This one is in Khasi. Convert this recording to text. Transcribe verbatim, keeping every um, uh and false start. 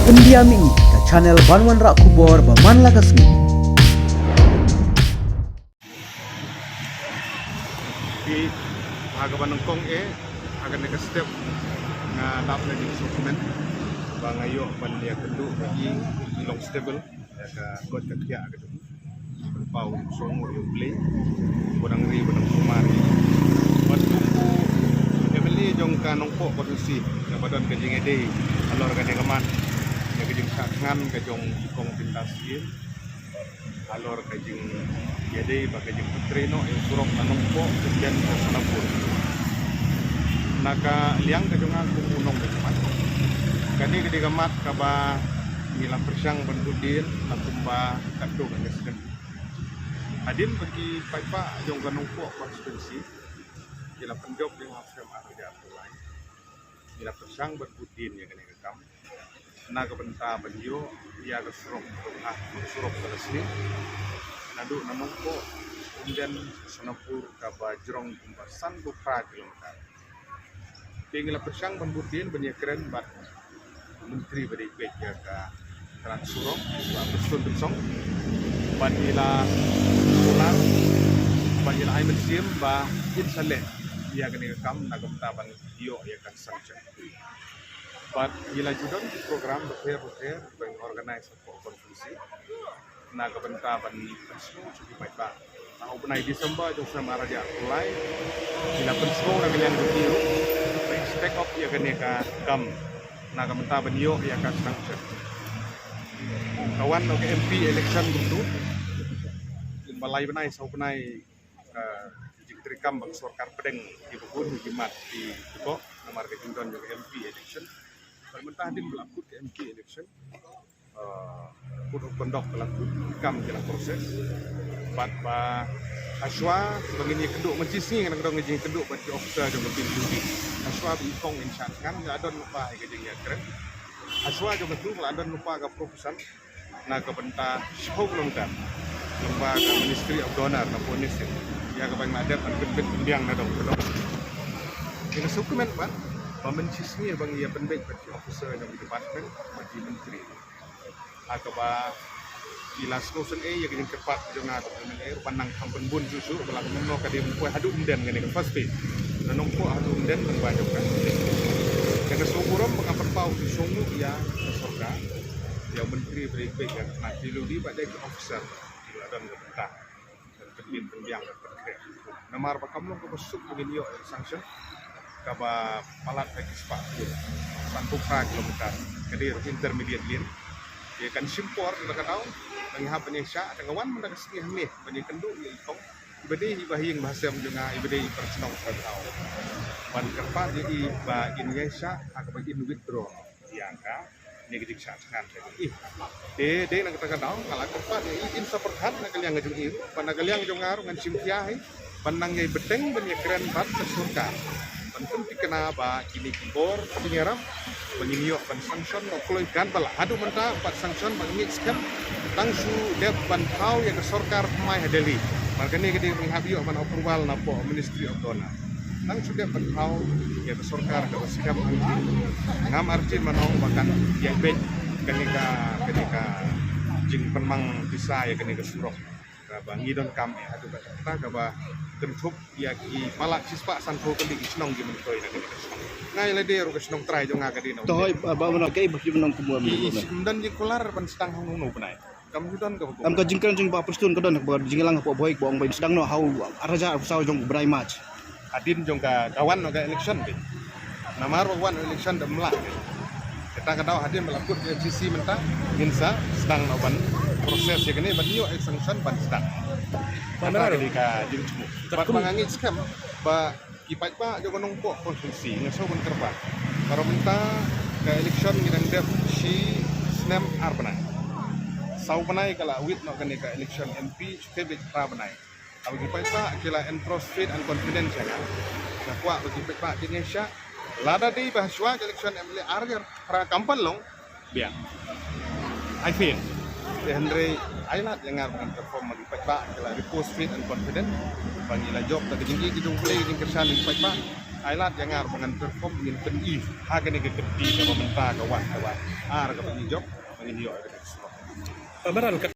Pyndiam ïa ngi ka channel ban wanrah khubor ba man la ka sngi. Ki ha kaba nyngkong eh ha kane ka step nga dap na jingsngewkmen ba nga ïoh ban ïakynduh ba i long stable ïa ka kot ka khiah ka jong Pau song u ïa u Blei. Ba dang ri ba dang sumar ïa u. Bad kum u M L A jong ka Nongpoh constituency kaba don ka jingïadei halor kane ka mat ïa ka jingshah thngan ka jong i Kong Bintasyrien halor ka jingïadei bad ka jingpyntreikam ïa u surok na Nongpoh Umden sha Sonapur. Na ka liang ka jong nga kum u nongmihkhmat, kane ka dei ka mat kaba ngi la pyrshang ban bud dien na kumba katto katne snem. Hadien ba ki paidbah jong ka Nongpoh constituency ki la pynjop ïa nga ha u snem ar hajar arphew lai, ngi la pyrshang ban bud dien ïa kane ka kam na ka bynta ban ïoh ïa ka surok, ka surok ka la sniew naduh na Nongpoh Umden Sonapur kaba jrong kumba sanphew phra kilometer. Te ngi la pyrshang ban bud dien ban ïakren bad u Myntri ba dei peit ïa ka tnat surok, Bah Prestone Tynsong, bad ngi la kular bad ngi la ai mynsiem ba in sa leh ïa kane ka kam na ka bynta ban ïoh ïa ka sanction. Bad ngi la ju don ki program bapher bapher ba ngi organise hapoh constituency na ka bynta ban pynsngew sha ki paidbah. Ha u bnai December jong u snem ar hajar arphew lai ngi la pynsngew na ka liang jong ki ruh ba in sa take up ïa kane ka kam na ka bynta ban ïoh ïa ka sanction. Ka wan noh ka M P election kumtu, kumba lai bnai saw bnai, ah, jingtrei kam ba ka sorkar pdeng ïa kiba bun ki mat kiba kok namar ka jingdon jong ka M P election. Bad mynta hadien ba la kut ka M P election, ah, kut u kondok ka la kut, kam ki la process. Bad ba hashwa ba ngin ïakynduh, mynshisngi ngan dang ïakynduh bad ki officer jong ka P W D. Hashwa ba i Kong in shah thngan nga la don lypa ïa ka jingïakren. Hashwa jong katu nga la don lypa ka proposal na ka bynta shiphew kilometer lyngba ka Ministry of DoNER na Pune state ïa kaba nga la dep ban pynbit pynbiang na dong ka dong. Ïa ka sngewkmen bad ba mynshisngi ba ngi ïa pynbeit bad ki officer jong ki department bad ki myntri ha kaba ki la sngewsynei ïa ka jingkyrpad jong nga kum u M L A ruh ban nang kham pynbun shuh shuh ba la kumno ka dei ban poi haduh Umden kane ka first phase. Na Nongpoh haduh Umden lyngba jong ka. Ïa ka sngewburom ba nga pynpaw shuh shuh ïa ka sorkar, ïa u Myntri ba dei peit ïa ka tnat P W D bad ïa ki officer ki la don ka bynta ban pynbit pynbiang ban pynkhreh. Namar ba kam long kaba suk ba ngin ïoh ïa ka sanction kaba palat da ki spah, sanphew phra kilometer, ka dei ruh intermediate lane. Te kan shim por da ka daw ba ngi hap ban ïa shah, da ka wan mynta ka sngi hangne ban ïakynduh ïa i Kong, iba dei i bahaïing bahasem jong nga, iba dei i para shnong para thaw, ban kyrpad ïa i ba in ïa shah ha kaba in withdraw ïa kane ka jingshah thngan ka jong i. Te dei na kata ka daw nga la kyrpad ïa i in sa pyrkhat na ka liang ka jong i ruh, bad na ka liang jong nga ruh ngan shim khia hi ban nang ïai bteng ban ïakren bad ka sorkar ban pynthikna ba kine ki bor ki ïarap ba ngin ïoh ban sanction noh kloi kan ba la haduh mynta pat sanction ba ngin skhem tang shu dep ban thaw ïa ka sorkar thymmai ha Delhi. Mar kane ka dei ba ngi hap ïoh ban approval na poh Ministry of DoNER. Tang shu dep ban thaw ïa ka sorkar kaba skhem arjin. Ngam arjin ban ong ba kan ïa beit kane ka, kane ka jingpynmang pisa ïa kane ka surok. Kaba ngi donkam eh haduh katta kaba kynthup ïa ki palat shispah sanphew tylli ki shnong ki myntoi na kane ka shnong. Nga ïa lade ruh ka shnong trai jong nga ka dei na. To hoi ba ba mano kai ba ki nong kumno. Ki ym don jingkular ban sdang hangno bnai. Kam ju don kaba. Am ka jingkren jong Bah Prestone ka don ba jingïalang hapoh Bhoi ba ong ba in sdang noh ha u ar hajar arphew saw jong u bnai March. Hadien jong ka, ka wan noh ka election dei. Namar ba wan election da mlak dei. Kata ka daw hadien ba la kut ka G C mynta ngin sa sdang noh ban process ïa kane ban ïoh ïa ka sanction ban sdang. Kata ka dei ka jingthmu. Bad ba nga ngeit skhem ba ki paidbah jong ka Nongpoh constituency nga sngewbha ban kyrpad. Baroh mynta ka election ngi dang dep shi snem ar bnai. Saw bnai ka la wit noh kane ka election M P, shu khyndai phra bnai. Haba ki paidbah ki la entrust faith and confidence ïa nga, nga kwah ba ki paidbah kin ïa shah. Lada dei ba shuwa ka election M L A ar hajar phra kam pat long, biang. I feel. Te hynrei ai lad ïa nga ban perform ba ki paidbah ki la repose faith and confidence ba ngi la jop da ka jingïeit ka jong U Blei, ka jingkyrshan ki paidbah. Ai lad ïa nga ruh ba ngan perform, ngin pyni ha kane ka kyrti kaba mynta ka wan, kaba ar kaba ngi jop, ba ngin ïoh ïa kane ka surok. Ba madan ka